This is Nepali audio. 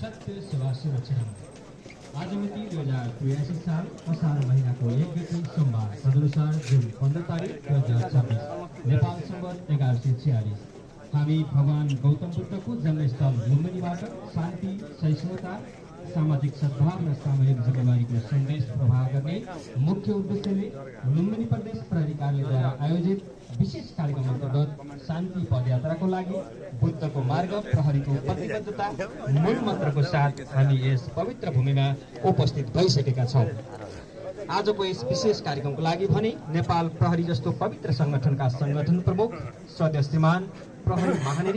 सत्य सेवा सुरक्षा आज मिति 2083 साल असार महीनाको 1 गते सोमबार तदनुसार जुन 15 तारिक 2026 नेपाल सम्वत 1146 हामी भगवान गौतम बुद्धको जन्मस्थल लुम्बिनीबाट शान्ति सहिष्णुता सामाजिक सद्भाव र सामूहिक जिम्मेवारीको सन्देश प्रवाह गर्ने मुख्य उद्देश्यले लुम्बिनी प्रदेश प्रहरी कार्यालयद्वारा आयोजित विशेष कार्यक्रम अन्तर्गत शान्ति पदयात्राको लागि बुद्धको मार्ग प्रहरीको प्रतिबद्धता मूल मन्त्रको साथ हामी यस पवित्र भूमिमा उपस्थित भइसकेका छौँ। आजको यस विशेष कार्यक्रमको लागि भने नेपाल प्रहरी जस्तो पवित्र संगठनका संगठन प्रमुख सदस्यमान प्रहरी महानिरीक्षक